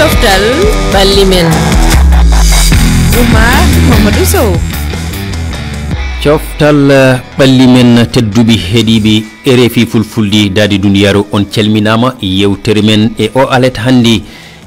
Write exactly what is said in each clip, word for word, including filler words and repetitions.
Coftal ɓalli men. Oumar Mamadou Sow. Coftal ɓalli men, tedduɓe heɗiiɓe R F I Fulfulde daade duniyaaru, on calminaama. Yewtere men e o alet hannde,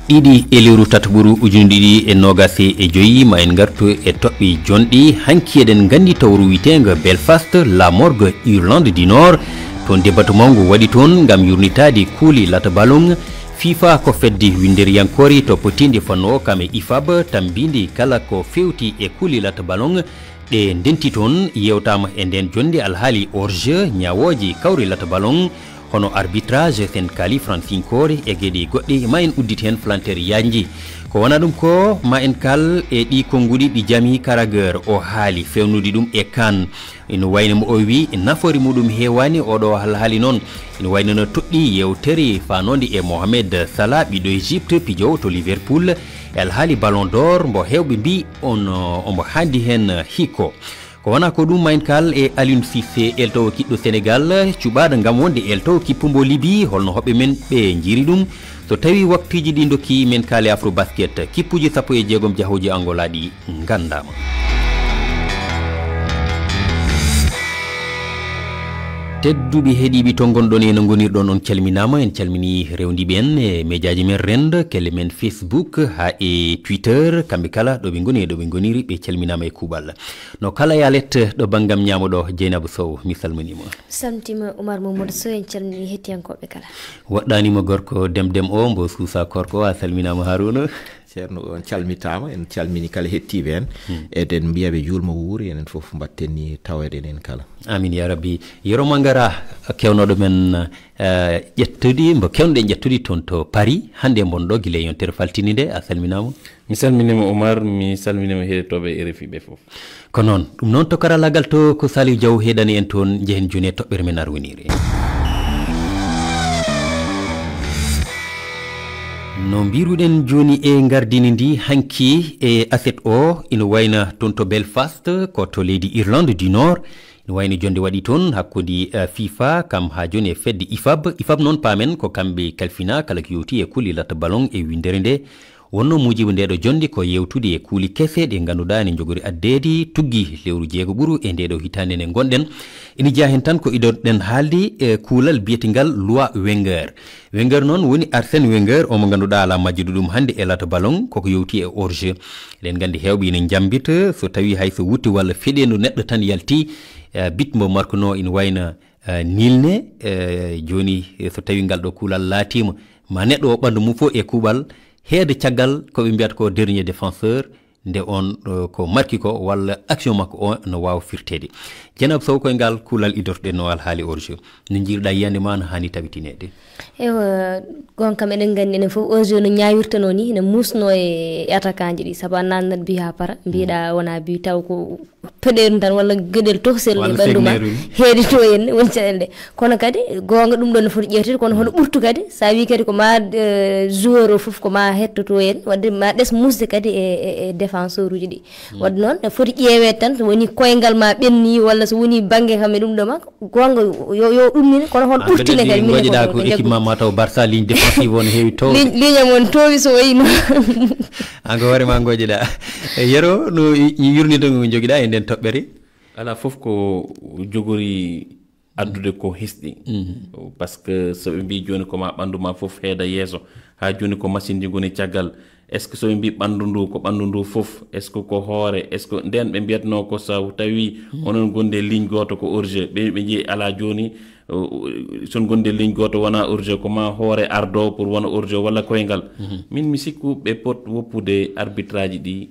ɗiɗi e lewru tataɓuru ujune ɗiɗi e noogas e joyi, ma en ngartu e toɓɓe jonɗi. Hanki eɗen nganndi tawru wiyeteengo Belfast, La Morgue, Irlande du Nord. Toon débat mawngu waɗi toon ngam yurnitaade kuuli lata ballon. FIFA ko fedde winnderiyankoore toppitiinde fannu o kam e I F A B, tambiinde kala ko feewti e kuuli lata ballon. Ɗe ndenti toon, yewtaama e ndeen jonnde alhaali hors-jeu, ñaawooje kawri lata ballon, hono arbitrage, sen kaali fransinkoore e geɗe goɗɗe, ma en uddit heen falanteer yaajnde. Ko wonaa ɗum ko, ma en kaal e ɗii konnguɗi ɗi Jamie Carragher o haali, feewnude ɗum e CAN. Ina wayno mo o wi nafoore muɗum heewaani, oɗo alhaali noon ina wayno no toɗɗii yewtere faanoonde e Mohamed Salah, ɓiɗɗo Égypte, pijoowo to Liverpool, e alhaali Ballon d'Or mbo heewɓe mbi on, omo haandi heen hikka. Ko wonaa ko ɗum, ma en kaal e Aliou Cissé, eltoowo kiɗɗo Sénégal, cuɓaaɗo ngam wonde eltoowo kippu mbo Libi, holno hoɓɓe men ɓe njiyri ɗum? So tawii waktuuji ɗi ndokki, men kaal e Afro Basket, kippuuji sappo e jeegom jahooji Angola ɗi nganndaama. Tedduɓe heɗiiɓe to ngonɗon e no ngonirɗon, on calminaama. En calminii rewndiiɓe en e mejaaji men renndo, kelle men Facebook, haa e Twitter. Kamɓe kala, ɗo ɓe ngoni e ɗo ɓe ngoniri, ɓe calminaama e kuuɓal. No kala e alet ɗo banngam ñaamo ɗo, Jeynaba Sow, mi salminiima. Salmitiima Oumar Mamadou Sow, en calminii hettiyankooɓe kala. Woɗɗaani mo gorko Dem Dem o, mbo suusa korko, a salminaama Harouna. Ceerno, on calmitaama, en calmini kala hettiiɓe en. Hmm. Eɗen mbiya ɓe juulmo wuuri, enen fof mbaɗten ni taweede en kala. Amin ya rabbi. Yoro Mangara, kewnooɗo men, eh, ƴettude, mbo kewnoɗen ƴettude toon to Paris, hannde mbon ɗo gila e yontere faltini nde, a salminaama. Mi salminiima Oumar, mi salminiima heɗotooɓe R F I ɓe fof. Ko noon, ɗum noon to karallaagal to ko Saliou Diaw heedani en toon, njehen jooni e toɓɓere men arwiniire. No mbiruɗen jooni e ngardini ndi hanki e aset o, ina wayna toon to Belfast, ko to leydi Irlande du Nord. Ina wayno jonnde waɗi toon hakkunde, eh, FIFA, kam haa jooni e fedde I F A B. I F A B noon paamen ko kamɓe kalfina kala ko yowti e kuuli lata ballon e winndere nde. Wonno muujibu nde ɗo jonnde ko yewtude e kuuli kese ɗe ngannduɗaa ene njogori addeede tuggi lewru jeegoɓuru e nde ɗo hitaande nde ngonɗen. Ina jeyaa heen tan ko idoɗen haalde e kuulal biyetengal loi Wenger. Wenger noon woni Arsène Wenger, omo ngannduɗaa alaa majjude ɗum hannde e lata ballon, koko yowti e hors-jeu. Eɗen nganndi heewɓe ina njambita so tawii hay so wutti walla feɗeendu neɗɗo tan yalti, eh, bit mbo markuno ina wayna, eh, nilne, eh, jooni, eh, so tawii ngal ɗo kuulal laatiima, ma neɗɗo o ɓanndu mum fof e kuuɓal, heede caggal ko ɓe mbiyata ko dernier défenseur, nde on, eh, ko marki ko walla action makko o no waawa firteede. Jenab Sow, koye ngal kuulal idortoɗen no alhaali hors-jeu. No njiiruɗaa yiyannde ma no haani tabitineede? Ewa, gon kam eɗen nganndi enen fof hors-jeu no ñaawirta no ni, ene muusno e attaquant ji ɗi, sabu a naatnat bi haa para, mbiɗa wona bi taw ko peɗeeru tan walla geɗel tohsel e ɓanndu ma, heedi to en woni caɗeele ɗe. Kono kadi goonga ɗum ɗon no foti ƴeewteede, kono hono ɓurtu kadi, so a wii kadi ko ma, eh, joueur o fof ko ma hettoto en, wadde ma ɗes muusde kadi e, e, e défenseur uji ɗi. Wadde noon, ne foti ƴeeweede tan, so woni koyngal ma ɓenni, walla so woni bannge kam e ɗum ɗo ma, goonga yo, yo ɗum ni, kono hol ɓurtine kadi, min ngoƴeɗa ko équipement ma taw Barça, ligne défensive o no heewi towde. Ligne, ligne mon towi so wayi no. An ko hoore ma ngoƴeɗa. E Yero, no i-, i-, yurnito ngo jogiɗa e nden toɓɓere? Alaa fof ko jogori addude ko hesɗi. Mhm. Parce que so ɓe mbii jooni ko ma ɓanndu ma fof heeda yeeso, haa jooni ko machine ji ngoni caggal. Est-ce que so ɓe mbii ɓanndu ndu, ko ɓanndu ndu fof? Est-ce que ko hoore? Est-ce que nden ɓe mbiyatnoo ko so tawii onon ngondi e ligne gooto ko hors-jeu? Ɓe, ɓe njii alaa jooni, o, o, so ngondi e ligne gooto wona hors-jeu, ko ma hoore ardo pour wona hors-jeu walla koyngal. Mhm. Min mi sikku ɓe pot woppude arbitrage ɗi,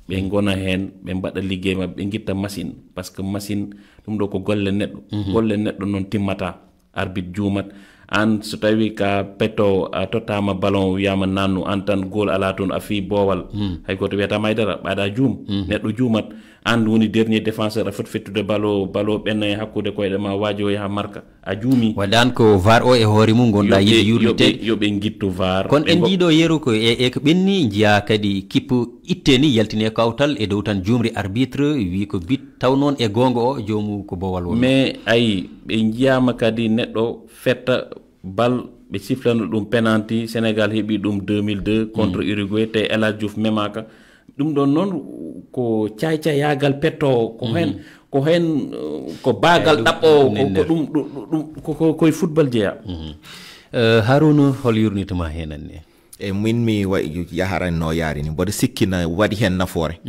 ɓe ngona heen, ɓe mbaɗa liggey maɓɓe, ɓe ngitta machine. Parce que machine, ɗum ɗo ko golle neɗɗo. Mhm. Golle neɗɗo noon timmata. Arbitre juumat. Aan so tawii ka peto a tottaama ballon, wiyaama naannu, aan tan goal alaa toon, a fii boowal. Hmm. Hay gooto wiyataama hay dara, ɓaada juum. Hmm. Neɗɗo juumat. Aan woni dernier défenseur, a foti fettude ballon, ballon ɓenna e hakkunde koyɗe ma, waajo o yaha marka. A juumi. Wadde aan ko var o e hoore mum ngonɗa yiɗde yurliteede. Yo ɓe, yo ɓe ngittu var. Kono en njiiɗo Yero ko e, e ko ɓenni, njiyaa kadi kippu itte ni yaltini e kawtal e dow tan juumri arbitre, wi ko bit, taw noon e goonga o joomu ko boowal woni. Mais ayi, ɓe njiyaama kadi neɗɗo fetta Bal, ɓe siflano ɗum penalty, Sénégal heɓi ɗum deux mille deux contre Uruguay, te El Hadj Diouf memaka. Ɗum ɗon noon ko caay-caayaagal pettoowo, ko heen, ko heen, eh, ko baagal ɗaɓɓoowo, ko, ko ɗum, ɗum, ɗum, ko, ko, koye football jeyaa. Eh, Harouna, hol yurnitama heen anne? E min mi wa-, yaharan no yaari ni, mboɗo sikki na waɗi heen nafoore.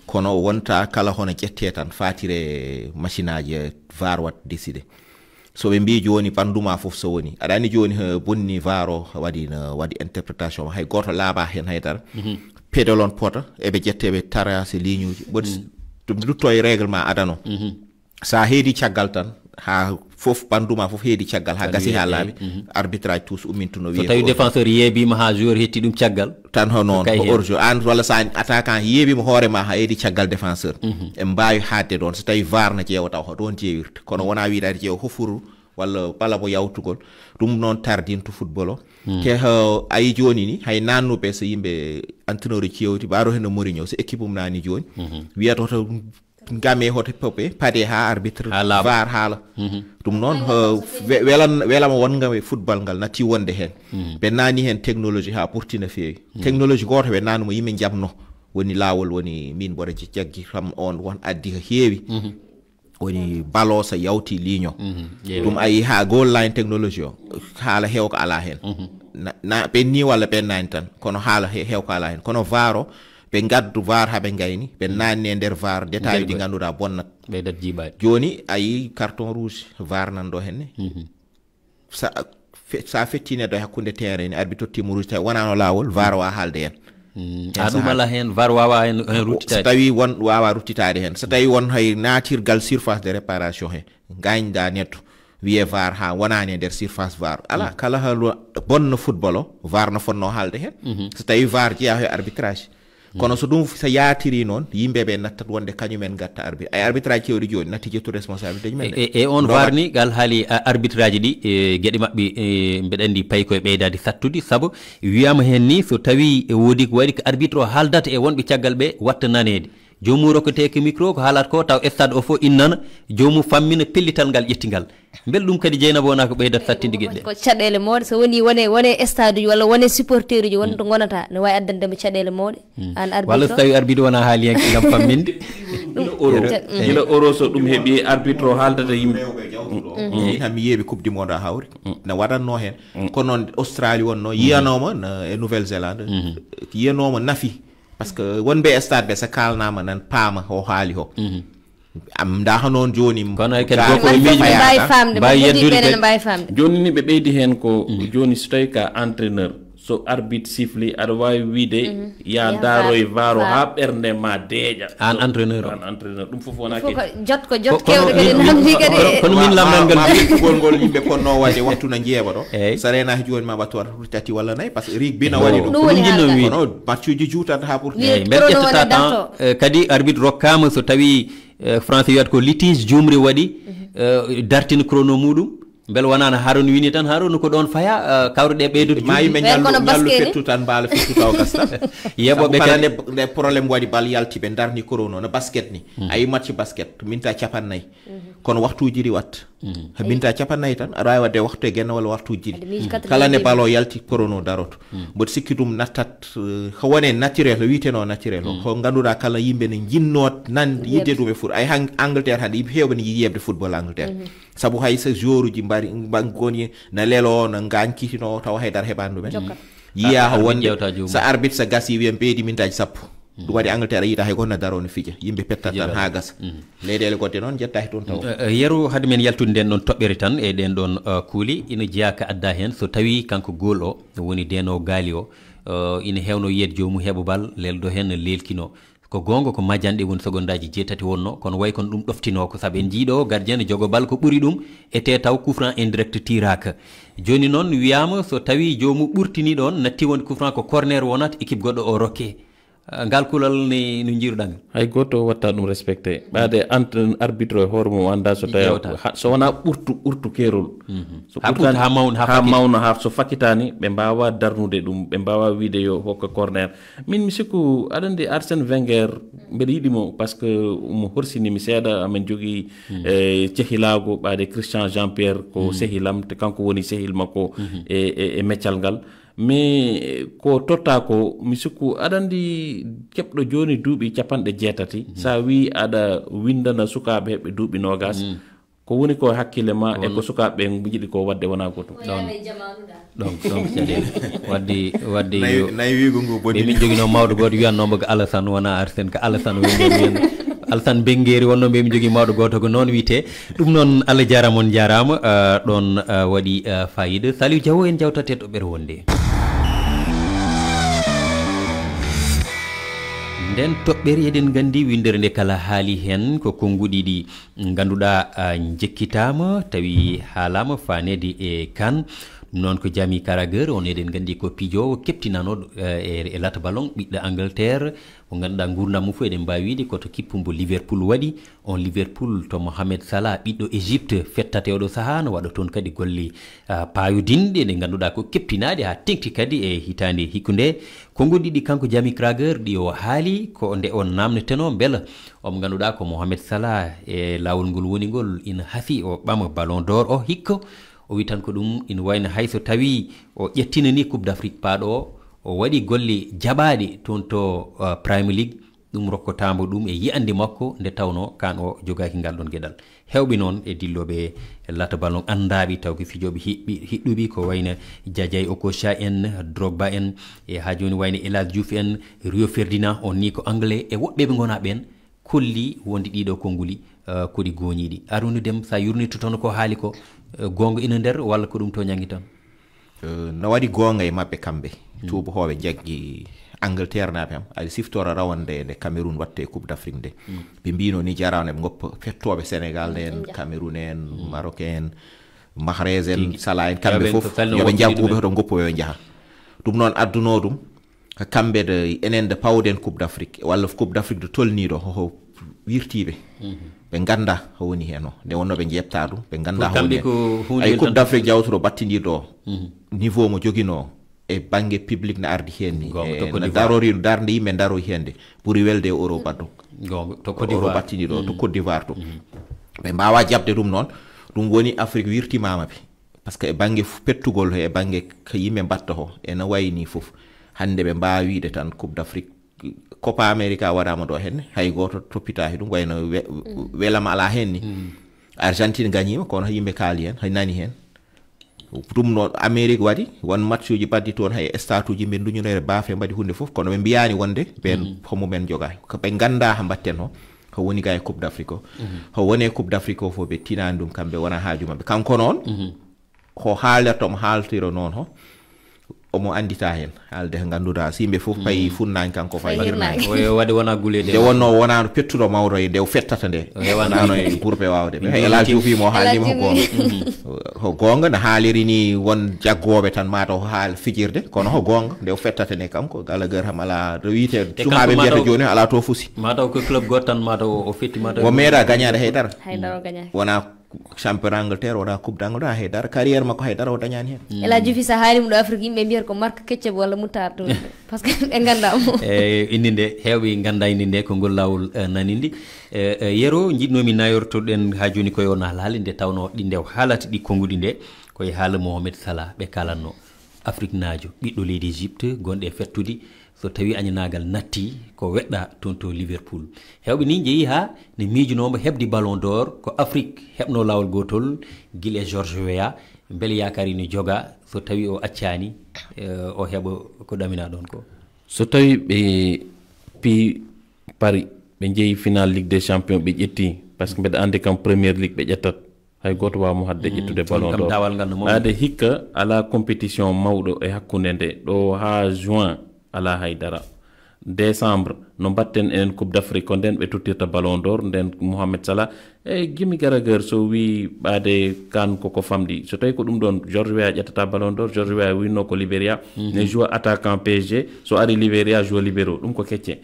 Kono wonta kala hono ƴettee tan faatire machine aji, eh, var wat décidé. So ɓe mbii jooni ɓanndu ma fof so woni, aɗa anndi jooni, eh, bonni var o waɗi no, waɗi interprétation, hay gooto laaɓaa heen haydara. Pedal on pota, eɓe ƴetta, eɓe tarasi ligne uji. Mboɗo s-, ɗum lutto e règlement adano. Sa heedi caggal tan, haa fof, ɓanndu ma fof heedi caggal, haa gasi haa laaɓi, arbitrage tous ummintuno. So wiye tawi ko défenseur yeebiima haa joueur hetti ɗum caggal, tan ho noon, ko hors jeu. Aan walla so aan attaquant yeebiima hoore ma haa heedi caggal défenseur. En mbaawi haadde ɗoon. So tawi var na ƴeewa taw ko ɗoon ƴeewirta. Kono wonaa wiide aɗa ƴeewa hofuru walla bala mo yawtugol. Ɗum noon tardinto football o. Te, eh, a yi jooni ni, hay naannuɓe so yimɓe entraîneur o ƴeewti, mbaɗo heen no Mourinho, so équipe mum naani jooni, wiyata hoto game hoto pope, pade haa arbitre, var haala. Ɗum noon, eh, we-, welan-, welama wonga e football ngal natti wonde heen. Ɓe naani heen technologie haa ɓurti no feewi. Technologie gooto ɓe naani mo yimɓe njaɓno. Woni laawol, woni min mboɗo jaggi kam on won addi ko heewi. Woni ballon so yawti ligne o. Ɗum a yi haa goal line technologie o. Haala heew ko alaa heen. Na, na ɓenni walla ɓennaani tan. Kono haala he-, heew ko alaa heen. Kono var o, ɓe ngaddu var haa ɓe ngayni. Ɓe naanni e nder var détail ɗi ngannduɗaa bonnat. Ɓeydat jiiɓaade. Jooni a yi carton rouge var nan ɗo henne. Sa, fe-, sa fettine ɗo e hakkunde terrain ni, arbitre tottima rouge tawi wonano laawol, var o a haalde en. A ɗum ala heen, var wawa heen, heen ruttitaade. So tawi won wawa ruttitaade heen, so tawi won hay naatirgal surface de réparation he, gañda neɗɗo, wiye var ha wonani e nder surface var. Ala, kala ha lo-, bonna football o, var no fonno haalde heen. So tawi var jeeya he arbitrage. Kono so ɗum, so yaatiri noon, yimɓe ɓe nattat wonde kañumen ngatta arbitre. Ay arbitrage kewɗi jooni, natti ƴettude responsabilité ji men. E, e, e on var ni, ngal haali, a, arbitrage ɗi, e, geɗe maɓɓe, e, mbeɗa anndi payi koye ɓeydaade sattude, sabu wiyama heen ni, so tawi e woodi ko waɗi ko arbitre o haaldata e wonɓe caggal ɓe watta naneede. Joomum rokkete ko micro, ko haalata ko, taw stade o fof innana, joomum fammina pellital ngal ƴetti ngal. Mbel ɗum kadi Jeynaba wona ko ɓeydat sattinde geɗe ɗe? Ko caɗeele mawɗe, so woni wone, wone stade uji walla wone supporter uji, won to ngonata, ne wawi addande mo caɗeele mawɗe. An arbitre walla so tawi arbitre wona haaliyanke ngam famminde. Gila euro, gila euro so ɗum heɓi arbitre o haaldata yimɓe. Min hami yeeɓi coupe du monde a hawri. Na waɗanno heen. Kono noon Australie wonno, yiyanoma na, e Nouvelle Zélande. Yiyanoma nafi. Parce que wonɓe e stade ɓe so kalnama nan paama o haali o. Am nda hano on jooni. Kono e kadi ga-, ko e miijo mbawi famde, mbawi yeddude kadi. Mbawi famde. Jooni ni ɓe ɓeydi heen ko jooni so tawi ka entraîneur, so arbitre siffli, aɗa wawi wiide ya daroy var o ha ɓernde ma deeƴa. An entraîneur o. An entraîneur. Ɗum fof wona ko jot, ko jot kewɗo kadi namdi kadi. Kono min lamdal ngal ma ɓittugol ngol yimɓe ponno waɗde wattu na jeeɓa ɗo. Eyyi. So renaki jooni ma ɓattu waɗa tati walla nayi, parce que rugby na waɗi ɗum. Ɗum woni haalde. Kono match uji juutat ha ɓurti. Eyyi, mbel ƴettata tan, eh, kadi arbitre rokkama so tawi Eh, français wiyata ko litige, jumri waɗi, eh, dartina chrono muɗum. Mbele wonano Harouna wini tan, Harouna ko ɗon faya, eh, kawruɗe ɓeydude ma yimɓe ñallu, ñallu fettu tan, mbaala fettu taw gasta. Yeɓoɓe kala kadi. Nde, nde problème waɗi bal yalti ɓe darni chrono no basket ni. A yi match basket, minta capannayyi. Kono waxtuji ɗi watta. Ha minta capannayyi tan, aɗa wawi wadde waxtu e genna walla waxtuji ɗiɗi. Kala nde ballon yalti chrono daroto. Mboɗo sikki ɗum nattat, eh, ko wone naturel, no wiyeteno naturel o. Ko ganduɗa kala yimɓe ne jinno nan yidde ɗum e foot. Ay han-, Angleterre hande yimɓe hewɓe ne yiɗi yeɓde football Angleterre. Sabu hay so joueur uji mbari, mba-, goni na lelo, na gañkitino, tawa haydara heɓani ɗumen. Yiya ko wonde so arbitre so gasi wiya ɓeydi mintaji sappo. Ɗum waɗi Angleterre a yiita hay goto na daro no fija. Yimɓe pettat tan ha gasa. Leyɗeele goɗɗe noon jettaki toon taw. Eh, eh, yeru hade men yaltude nden ɗon toɓɓere tan e ɗen ɗon, eh, kuuli, ina jeyaa ka adda hen so tawi kanko gool o woni deno gaali o, eh, ina hewno yiyede joomum heɓa bal, leldo hen leelkino. Ko goonga ko majjanɗe woni secondaji jeetati wonno, kono way kono ɗum ɗoftino ko sabu en jiiɗo gardien ne jogo bal ko ɓuri ɗum, ete taw coup franc indirect tiraka. Joni noon wiyama so tawi joomum ɓurtini ɗon natti wonde coup franc ko corner wonata équipe goɗɗo o rokke. Ah, ngal kulal ni no njiiruɗaa ngal? Hay gooto watta ɗum respecté. Ɓaade ant-, arbitre e hoore mum annda so tawi ha, so wonaa ɓurtu, ɓurtu keerol. So haa ɓurtu, ɓurtaani, haa mawna, haa haa fakkita. Mawna, haa so fakkitaani, ɓe mbaawa darnude ɗum, ɓe mbaawa wiide yo hokka corner. Min mi sikku, aɗa anndi Arsène Wenger, mbeɗa yiɗi mo, parce que omo horsini mi seeɗa, amin jogii, eh, cehilaagu, ɓaade Christian Jean-Pierre ko sehil am, te kanko woni sehil makko e, e, e meccal ngal. Mais ko totta ko, mi sikku, aɗa anndi keɓɗo jooni duuɓi capanɗe jeetati, sa wi aɗa winndana sukaaɓe heɓɓe duuɓi noogas, ko woni ko hakkille ma e ko sukaaɓe ɓe njiɗi ko waɗde wonaa gootum. Ɗon. Ɗon, ɗon ko caɗeele. Wadde, wadde nayi, yo, nayi wiigo ngu boni. Ɓe min joginoo mawɗo gooto wiyannoomo ko Alassane, wonaa Arsène, ko Alassane Wenger wiyan. Alassane Bengeri wonnoo mbiimi jogii mawɗo gooto ko noon wiyetee. Ɗum noon, Allah jaaraama, on njaaraama, ah, ɗoon, ah, waɗi, ah, faayiida. Saliou Diawo en jawtat e toɓɓere wonde. Nden toɓɓere eɗen nganndi winndere nde kala haali heen ko konnguɗi ɗi ngannduɗaa, ah, njekkitaama tawi haalaama faaneede e kan. Ɗum noon ko Jamie Carragher, on eɗen nganndi ko pijoowo keɓtinanooɗo, eh, e, e lata ballon ɓiɗɗo Angleterre. Mo ngannduɗaa nguurndam mum fof eɗen mbaawi wiyde ko to kippu mbo Liverpool waɗi. On Liverpool to Mohamed Salah, ɓiɗɗo Égypte, fettata e oɗo sahaa, no waɗa toon kadi golle, ah, paayodinɗe ɗe ngannduɗaa ko keɓtinaaɗe haa teŋti kadi e hitaande hikkunde. Konnguɗi ɗi kanko Jamie Carragher ɗi o haali ko nde o naamnetenoo mbela omo ngannduɗaa ko Mohamed Salah e laawol ngol woni ngol ina hasii o ɓama Ballon d'Or o hikka. O wi tan ko ɗum ina wayno hay so tawii o ƴettinanii Coupe d'Afrique paaɗo o, o waɗi golle jaɓaaɗe toon to, ah, Premier League. Ɗum rokkotaamo ɗum e yiyannde makko nde tawnoo kaan o jogaaki ngal ɗoon geɗal. Heewɓe noon e dillooɓe lata ballon anndaaɓe taw ko fijooɓe hiɓɓi-, hiɗɗuɓe ko wayno Jajay Okocha en, Drogba en, e haa jooni wayno El Hadj Diouf en, Rio Ferdinand, on ni ko anglais, e woɗɓe ɓe ngonaa ɓeen, kolli wonde ɗiɗo konnguli, eh, ko ɗi gooñiiɗi. Arouna Deme, so a yurnitu toon ko haali ko, eh, goonga ina nder walla ko ɗum to ñanngi tan? Eh, no waɗi goonga e maɓɓe kamɓe. Mm. Tuubakooɓe jaggi Angleterre naaɓe am. Aɗa siftora rawande nde Cameroun watte Coupe d'Afrique nde. Mm. Ɓe mbino ni jaraano ɓe ngoppa fettooɓe Sénégal en, Cameroun en, Maroc en, Mahrez en, Salah en, kamɓe fof, yo ɓe njaggu ɓe hoto ngoppu ɓe, ɓe njaha. Ɗum noon adduno ɗum, ko kamɓe de, enen de pawɗen Coupe d'Afrique, walla Coupe d'Afrique de tolniiɗo, ho, ho wirtiiɓe. Mhm. Ɓe ngannda ho woni heen o. Nde wonno ɓe njeɓta ɗum, ɓe ngannda ho woni heen. Ay, Coupe d'Afrique jawtuɗo battindiiɗo o, niveau mo joginoo e bannge public na ardi heen ni. Goonga, to Côte d'Ivoire. E no darori, darnde yimɓe daroyi heen de, ɓuri welde e Europe addo. Goonga, to Côte d'Ivoire. Europe battindiiɗo o, to Côte d'Ivoire to. Mhm. Ɓe mbaawa jaɓde ɗum noon, ɗum woni Afrique wirtimaama ɓe. Par ce que e bannge f-, pettugol he, e bannge ko yimɓe mbatta ho, ena wayi ni fof. Hannde ɓe mbaawa wiyde tan Coupe d'Afrique, Copa America waɗaama ɗo henne, hay gooto toppitaaki ɗum, wayno we-, welama alaa heen ni. Mm. Argentine gañiima, kono yimɓe kaali heen, hay nani heen. Ɗum no Amérique waɗi, won match uji mbaɗdi toon, hay stade uji mbe nduñunere baafe mbaɗi huunde fof, kono ɓe mbiyaani wonde ɓeen homo men jogaa. Ko ɓe nganndaa ha mbatten ho, ho woni ga e Coupe d'Afrique o. Mhm. Ho woni e Coupe d'Afrique o fof ɓe tinaani ɗum, kamɓe wona haaju maɓɓe. Kanko noon, ho haalirta, omo haaltira noon ho, omo anndita heen. Haalde ko ngannduɗaa, si yimɓe fof payi funnaañ, kanko payi hirnaañ. Hirnaañ. O waɗi wona guleede. Nde wonno wonaano pettuɗo mawɗo e nde o fettata nde. O heɓaano. Wonaano e groupe waawde. Min El Hadj Diouf mo haalnima ko goonga. Ko goonga, no haaliri ni won jaggooɓe tan mataw haal fijirde, kono ko goonga, nde o fettata nde kanko, Gallagher ham alaa, ɗo wiyete, te sukaaɓe kanko mbiyata mataw jooni, alaa to fusi. Mataw ko club gooto tan, mataw o fetti, mataw o meeɗa gañaade haydara. Haydara o gañaaki. Wona champion Angleterre, wona Coupe d'Angleterre, haydara. Carrière makko haydara o dañaani heen. Mm. El Hadj Diouf, so a haali mo ɗo Afrique, yimɓe mbiyata ko marque ketchup walla moutarde to. Par ce que ɓe nganndaa mo. E, inde nde, heewɓe nganndaa inde nde, ko ngol laawol, eh, nanindi. E, e, Yero, njiɗnoomi nayortoɗen haa jooni koye o naalaali nde tawnoo ɗi nde o haalata ɗi konnguɗi nde, koye haala Mohamed Salah ɓe kaalatnoo. Afriknaajo, ɓiɗɗo leydi Égypte, gonɗo e fettude, so tawii añanaagal nattii, ko weɗɗaa toon to Liverpool. Heewɓe nii njehii haa ne miijunoo mbo heɓde Ballon d'Or, ko Afrik heɓnoo laawol gootol, gila e George Weah, mbele yaakaar ina jogaa, so tawii o accaani, eh, o heɓa ko ɗaminaa ɗoon ko? So tawii ɓe pii Paris, ɓe njehi final Ligue des Champions, ɓe ƴetti, par ce que mbeɗa anndi kam Premier League ɓe ƴettat. Hay gooto waawa mo haɗde ƴettude Ballon d'Or. Ɓaade hikka alaa compétition mawɗo e hakkunde nde, ɗo haa juin alaa hay dara. Décembre, no mbatten enen Coupe d'Afrique, ko nden ɓe tottirta Ballon d'Or, nden Mohamed Salah. E Jimmy Carragher, so wii ɓaade kan koko famɗi, so tawi ko ɗum ɗon, George Weah ƴettata Ballon d'Or. George Weah winno ko Liberia, ne joue attaquant P S G, so ari Liberia joue libéro, ɗum ko kecce.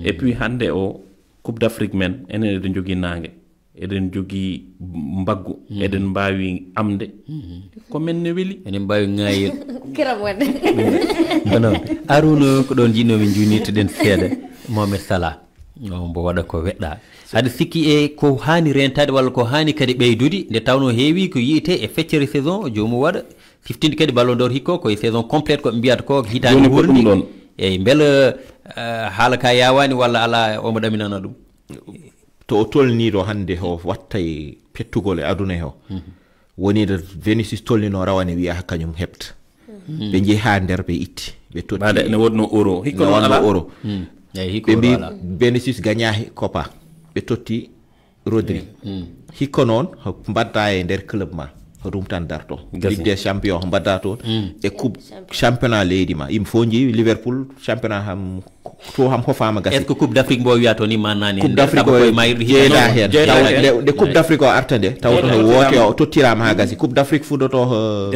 Et puis hannde o Coupe d'Afrique men, enen eɗen jogii naange, eɗen jogii mbaggu, eɗen mbaawi amde. Ko men ne weli. Enen mbaawi ŋaayel. Kiram wonde. Kono Aruna, ko ɗon jiɗnoomi junnittuɗen seeɗa. Mohamed Salah, o mbo waɗa ko weɗɗa. Aɗa sikki e ko haani rentaade walla ko haani kadi ɓeydude, nde tawnoo heewi ko yiyetee e feccere saison, joomum waɗa siftinde kadi Ballon d'Or hikko, ko e saison complète ko ɓe mbiyata ko, hitaande wuurndi. Eyi, mbela eh, haala ka yaawaani walla alaa, omo ɗaminana ɗum? To o tolnii ɗo hannde, o watta e pettugol e aduna he o. Woni ɗo Vinicius tolninoo rawane, wiya ko kañum heɓta. Ɓe njehi haa nder, ɓe itti, ɓe totti. Mbaɗa ene wonno euro. Hikko noon alaa euro. Ɓe mbi Vinicius gañaahi Copa. Ɓe totti Rodri. Hikko noon, mbadda e nder club ma, ko ɗum tan darto. Ligue des Champions mbadda toon. E coupe championnat leydi ma, yimɓe fof njeewi Liverpool, championnat ham to ham hofaama gasi. Est-ce que Coupe d'Afrique mbo wiya to ni manani? Coupe d'Afrique o jeeyda heen. Nde Coupe d'Afrique o arta nde, tawata no woote o tottirama ha gasi. Coupe d'Afrique fuɗɗoto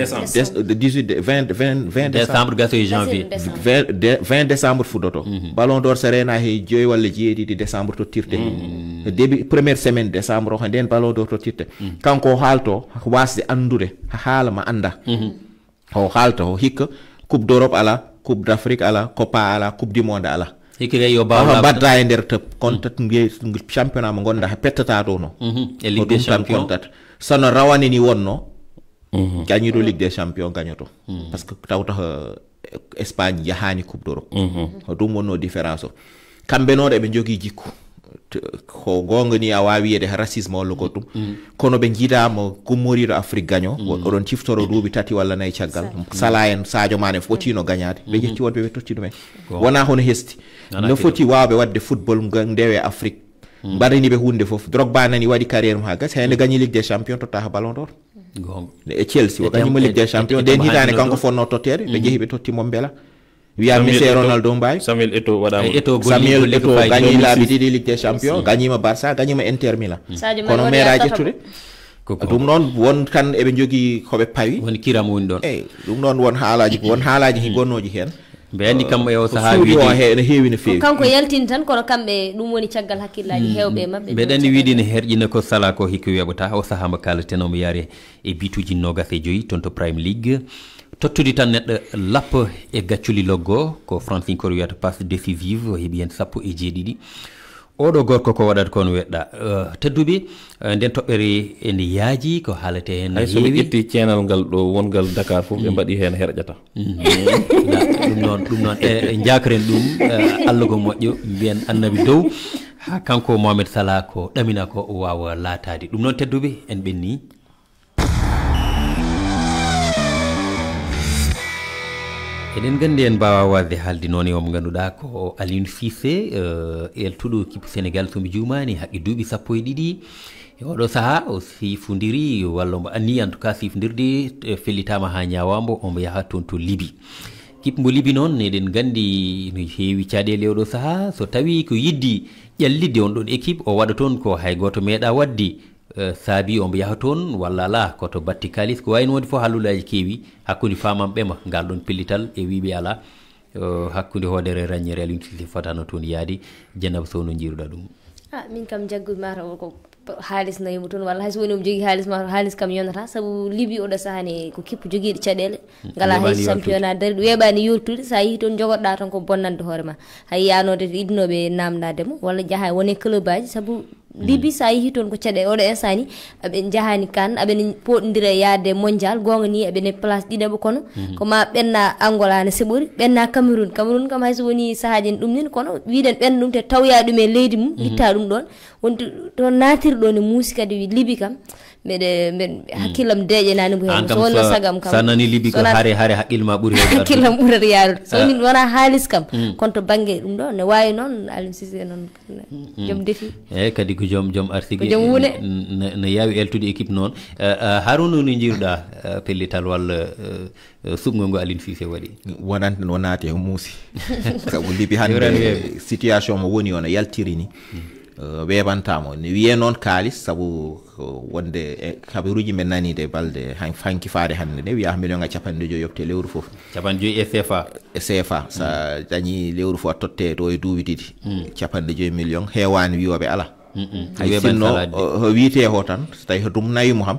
dix-huit, vingt, vingt, vingt décembre, gaso e janvier. Vingt décembre fuɗɗoto. Ballon d'Or so reena he joyi walla jeeɗiɗi décembre tottirte. Début première semaine décembre o, ko nden Ballon d'Or tottirte. Kanko o haalto wasde anndude haala ma annda. O haalta o hikka, Coupe d'Europe ala, Coupe d'Afrique ala, Copa ala, Coupe du Monde ala. Hikka kay yo baaw. Mbatta e nder tëb kon tat, championnat mo ngonda ha pettata ɗo no. E Ligue des Champions kon tat. Sano rawane ni wonno, gañuɗo Ligue des Champions gañoto. Parce que tawta Espagne yahani Coupe d'Europe. Ko ɗum wonno différence o. Kamɓe noon eɓe njogii jikku. Ko goonga ni, a waawi wiyeede racisme walla ko ɗum. Kono ɓe njidaama gummoriiɗo Afrique gaño. Oɗon ciftoro duuɓi tati walla nayi caggal. Sala en, Sadio Mane fotiino gañaade. Ɓe ƴetti wonɓe ɓe totti ɗumen. Wonaa hono hesti. No foti waawɓe waɗde football ndewe Afrique. Mbaɗani ɓe huunde fof. Drogba nani waɗi carrière mum haa gasi. Hay nde gañi Ligue des Champions, totta ha Ballon d'Or. E Chelsea o gañima Ligue des Champions. Nden hitaande kanko fonno totteede, ɓe njehi ɓe totti mo mbela. Wiya Messi e Ronaldo mbawi. Samuel Eto'o waɗama. Eto'o golli, Samuel Eto'o gañi laabi ɗiɗi Ligue des Champions, gañima Barça, gañima Inter Milan. Kono meeraji ƴettude. Ko ɗum noon, won kan eɓe njogii ko ɓe pawi. Woni kiram woni ɗon. Eyi, ɗum noon, won haalaji, won haalaji hi gonnooji heen. Mbe anndi kam e o sahaa wiide o he- ene heewi no feewi. Kanko yaltini tan, kono kamɓe ɗum woni caggal hakkillaaji heewɓe e maɓɓe. Mbeɗa anndi wiide ne herƴina ko sala ko hikka weeɓata. O sahaa mo kaaleten omo yaare e bituuji noogas e joyi toon to Prime League. Tottude tan neɗɗo lappo e gacculi loggo, ko Francinkooɓe wiyata passe décisive, o heɓi heen sappo e jeeɗiɗi. Oɗo gorko ko waɗata kon weɗɗa. Eh, tedduɓe, eh, nden toɓɓere ene yaaji, ko haalete heen hay so ɓe ƴetti ceenal ngal ɗo wongal Dakar fof ɓe mbaɗi heen herƴata. Ɗum noon, ɗum noon e, e njakren ɗum, eh, Allah ko moƴƴo, mbiyen annabi dow. Ha kanko Mohamed Salah ko ɗamina ko o waawa laataade. Ɗum noon tedduɓe, en ɓenni. Eɗen nganndi en mbaawa waasde haalde noon e o mo ngannduɗaa ko Aliou Cissé, eh, eltuɗo kippu Sénégal, so mi juumaani, haqqe duuɓi sappo e ɗiɗi. E oɗo sahaa o sifondiri, walla omo anniyi en tout cas sifondirde, eh, fellitaama haa ñaawaa mbo, omo yaha toon to Libi. Kip mbo Libi noon, eɗen nganndi no heewi caɗeele oɗo sahaa, so tawii ko yidde ƴellitde on ɗon équipe, o waɗa toon ko hay gooto meeɗaa waɗde. Eh, saabi omo yaha toon walla alaa, ko to batte kaalis, ko wayi no wonde fof haalulaaji keewi hakkunde faamamɓe ma ngal ɗon pellital e wiyɓe alaa. Eh, hakkunde hoodere e raññeere, Aliou Cissé fotano toon yaade. Dieynaba Sow, no njiiruɗaa ɗum? Ah, min kam jaggumi mataw ko haalis nawi mo toon, walla hay so woni omo jogii haalis, mataw haalis kam yonata, sabu Libi oɗo sahaa ne ko kippu jogiiɗo caɗeele, ngalaa hay championnat dariiɗo, weeɓaani yooɗtude, so a yehii toon jogotoɗaa tan ko bonnande hoore ma. Hay yaanode idnooɓe naamndaade mo walla njaha wone club aji, sabu Libi, so a yehii toon ko caɗeele oɗo instant ni, aɓe njahaani kan, aɓe pooɗondira e yaade mondial, goonga ni aɓe ne place ɗiɗaɓo, kono ko ma ɓenna Angola ne seɓori, ɓenna Cameroun. Cameroun kam hay so woni sahaaji ne ɗum nin, kono wiɗen ɓenna ɗum te tawya ɗum e leydi mum, itta ɗum ɗon. Wonti toon naatiri ɗo ne muusi kadi wi Libi kam, Mbeɗe mbeɗe hakkillam deeƴanaani mo heen. An kam so wonno so- sagam kam. Sa nani libi ko hare hare haqqil ma ɓuri hewde. Hakkillam ɓurata yaarude so woni wona haalis kam. Kono to bannge ɗum ɗo ne waawi noon Aliou Cissé noon. Joom defi. Eyi, kadi ko joom joom arsigi. Ko joom wune. Ne yaawi eltude équipe noon. Haruna, no njiiruɗa pellital walla suɓngol ngo Aliou Cissé waɗi? Wonande no naati e muusi. Sabu libi hannde situation mo woni ona yaltiri ni. Weeɓantaamo ne wiyee noon kaalis sabu wonde e habaruuji men naniide balde hanki faade hannde ne wiyaa million e capanɗe joyi yoɓte lewru fof. Capanɗe joyi e cfa. E cfa, so a dañii lewru fof a totte to e duuɓi ɗiɗi. Capanɗe joyi million heewaani wiyooɓe alaa. Hay sinno o wiyetee ho tan so tawii ko ɗum nawi mo ham.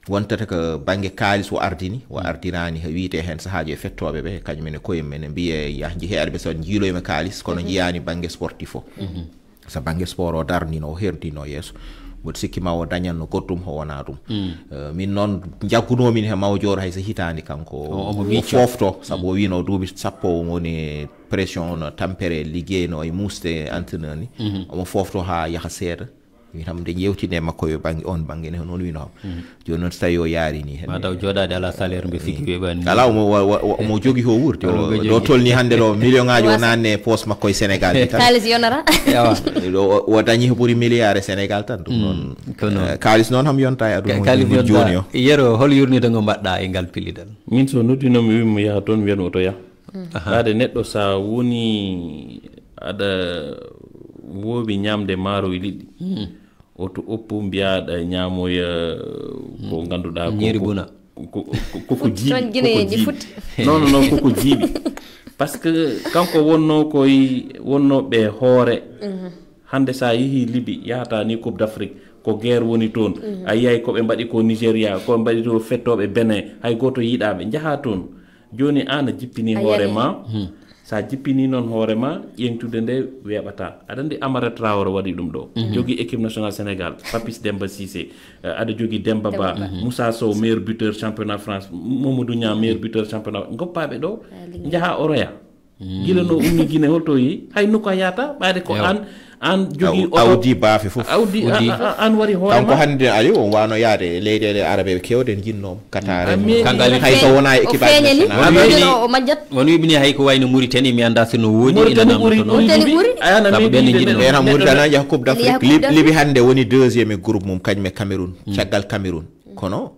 Wontata ko bannge kaalis o ardini o ardiraani ko wiyetee heen sahaaji e fettooɓe ɓe kañum en e koye mum en mbiyee yah njehee arɓe so njiiloyma kaalis kono njiyaani bannge sportif o. So bannge sport o darnino o herdino yeeso. Mboɗo sikki ma o dañanno goɗɗum o wona ɗum. Min noon njaggunoomin he maw joor hay so hitaande kanko o foofto sabu o wiino duuɓi sappo o woni pression no tampere liggeyno e muusde entraîneur ni. Omo foofto haa yaha seeɗa. Min ham nde ƴeewtine makko yo bannge on bannge ne noon wino ham. Jooni noon so tawi o yaari ni hen mataw jooɗaade ala salaire mbe sikki weeɓani ala omo omo jogi ho wuurti ɗo tolni hannde ɗo million ngaji o nanne poos makko e sénégal ni tan kaalis yonata o dañi ko ɓuri milliard e sénégal tan ɗum noon kaalis noon ham yonta e aduna kaalis yonta jooni o yero hol yurnita ngo mbaɗɗa e ngal pillidal min so noddinomi wimmo yaha toon mbiyanmi oto yah Haade neɗɗo so a woni aɗa woowi ñaamde maaro e liɗɗi, oto oppu mbiyaa aɗa ñaamoya ko ngannduɗaa ko ñiiri buna. Koko jiiɓi. Non non koko jiiɓi. Par ce que kanko wonnoo koye wonnooɓe hoore. Hannde so a yehii Libi yahata ni Coupe d'Afrique ko guerre woni toon. A yiyay ko ɓe mbaɗi ko Nigéria ko ɓe mbaɗi to fettooɓe Benin hay gooto yiɗaa ɓe njahaa toon. Jooni aan a jippinii hoore maa. So a jippinii noon hoore maa, ƴeeŋtude nde weeɓata. Aɗa anndi Amara Traoré waɗi ɗum ɗo. Jogii équipe nationale Sénégal, Papis Demba Cissé, aɗa jogii Demba Ba, Moussa Sow meilleur buteur championnat France, Mamadou Niang meilleur buteur championnat. Ngoppaa ɓe ɗo, njahaa Oroya. Gila no ummi Gine holto yehi? Hay nokku a yahata ɓaade ko aan aan jogii oto awdi baafe fof awdi aan wari hoore kanko hannde ali o wano yaade leyɗeele arabe kewɗe jinnoom katare kanko ali hay so wona e équipe national o majjat won wiɓini hay ko wayno Mauritanie mi annda so no woodi ina namdoto noon ɓen Mauritanie jaa coupe d'Afrique libi hannde woni deuxième e groupe mum kañum e Cameroun caggal Cameroun kono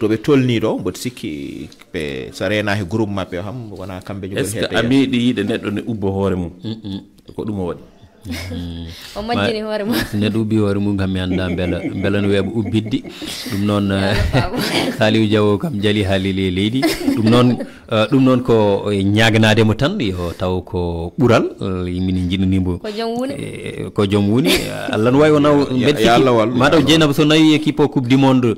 to ɓe tolnii ɗo mboɗo sikki ɓe so reenaaki groupe maɓɓe o ham wona kamɓe est ce que a meeɗi yiide neɗɗo ne ubba hoore mum ko ɗum o waɗi o majjini hoore mum neɗɗo ubbi hoore mum kam mi annda mbela mbela no weeɓa ubbidde ɗum noon saliw diawo kam jali haalili e leydi ɗum noon ɗum noon ko ñaaganaade mo tan yo taw ko ɓural min njiɗnanimo ko joom woni ko joom woni allah no wawi o naw mbeɗa sikki mataw jeynaba so nawi équipe o coupe du monde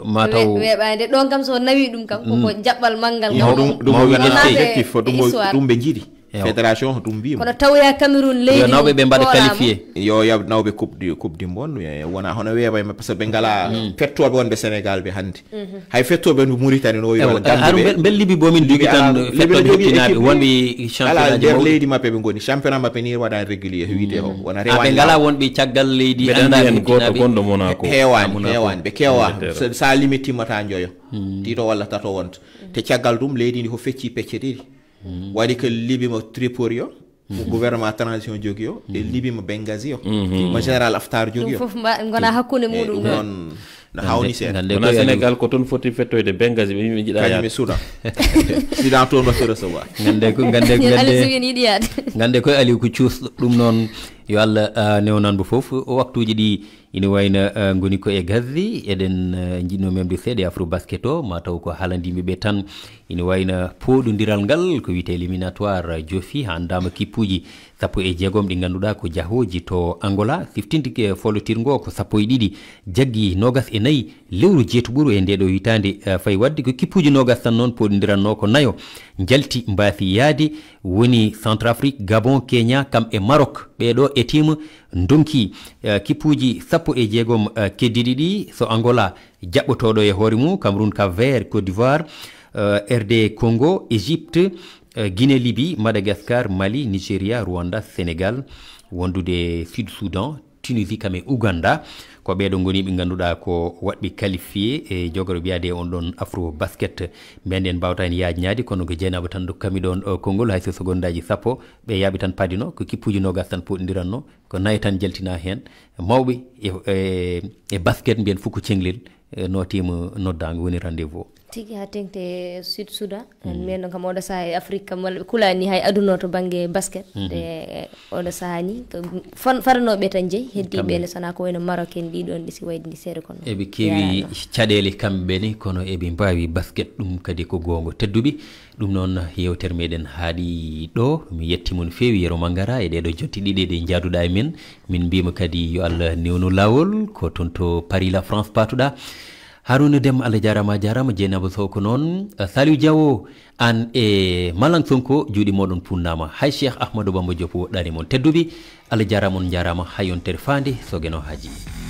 mataw weeɓaade ɗon kam so nawi ɗum kam koko jaɓɓal manngal koko ɗum ɓe jiiɗi fédération ko ɗum mbima kono tawya cameroun leydi nawɓe ɓe mbaɗa qualifié yo yaw nawɓe coupe du coupe du monde wona hono weeɓa e maɓɓe so ɓe ngala fettoɓe wonɓe sénégal ɓe hannde hay fettoɓe no Mauritanie no wi wala Gambie ɓe bel libi bomin jogi tan fettoɓe heɓtinaɓe wonɓe ala nder leydi maɓɓe ɓe ngoni championnat maɓɓe ni waɗani régulier wiide o wona rewaɓe ngala wonɓe caggal leydi andaɓe goto gonɗo Monaco heewani heewani ɓe kewa sa limi timmata joyo tito walla tato wonta te caggal ɗum leydi ndi ko fecci pecce ɗiɗi waɗi ko libi mo Tripoli o ko gouvernement transition jogi o e libi mo Benghazi o mo général Haftar jogi o fof gona hakkunde muɗum noon no hawni seeɗa wona sénégal ko toon foti fettoyde Benghazi ɓe yimɓe jiɗa yaade soudan soudan toon watti recevoir gande ko gande gande gande koye aliou ko cuusɗo ɗum noon yo allah newnan mo fof o waktuji ɗi ina wayno ngoni ko e gazzi eɗen jiɗno memde seeɗa e afro basket o mataw ko haalandiɓe ɓe tan ina wayno pooɗodiral ngal ko wiyte éliminatoire joofi ha andama kippuji sappo e jeegom ɗi ngannduɗaa ko jahooji to Angola. Siftinde follotirngo ko sappo e ɗiɗi jaggi noogas e nayi lewru jeetuɓuru e ndeeɗo hitaande fayi waɗde ko kippuuji noogas tan noon pooɗondirannoo ko nayo njalti mbaasi yahde woni Centrafrique, Gabon, Kenya kam e Maroc. Ɓeeɗo etiima ndonki kippuuji sappo e jeegom keddiiɗi ɗi so Angola jaɓɓotooɗo e hoore mum Cameroun, Cap Vert, Côte d'Ivoire, RD Congo, Égypte, Guinée, Libye, Madagascar, Mali, Nigeria, Rwanda, Sénégal, wondude Sud Soudan, Tunisie kam e Ouganda. Ko ɓeeɗo ngoni ɓe ngannduɗaa ko waɗɓe qualifié e jogoro wiyaade on ɗon Afro Basket. Mbiyen en mbaawata en yaajnaade, kono ko jeenaaɓe tan ndokkami ɗon o konngol, hay so segondaaji sappo, ɓe yaaɓi tan padino, ko kippuuji noogas tan poɗindiranno, ko nayi tan jaltina heen. Mawɓe e, e, e basket mbiyen fof ko ceŋlel, e, nootiima noddaango woni rendez-vous o. Tigi haa teŋti e Sud Soudan. Mm. Minen noon kam oɗo sahaa e Afrique kam walla ɓe kulaani hay aduna o to bannge basket. Mhm. Te oɗo sahaa ni, ko fan-, faranooɓe tan jeyi, heddi kamɓe ɓe ne sonaa ko wayno Maroc en ɗiɗon ɗi si wayde ndi seeɗa kono. Eɓe keewi caɗeele kamɓe ne, kono eɓe mbaawi basket, ɗum kadi ko goonga. Tedduɓe, ɗum noon yeewtere meɗen haaɗi ɗo. Mi yetti mon feewi Yero Mangara e ɗeɗo jotti ɗiɗi ɗe njaaduɗaa e men. Min mbiyima kadi yo Allah newnu laawol, ko toon to Paris la France paatuɗaa. Haruna Dem, Allah jaaraama, a jaaraama. Jeynaba Sow ko noon. Saliou Diawo, aan e Malang Sonko, juuɗe mooɗon punnaama. Hay Cheikh Ahmadou Bamba Diop woɗɗaani mon. Tedduɓe, Allah jaaraama, on njaaraama. Haa yontere faande, so Geno haaji.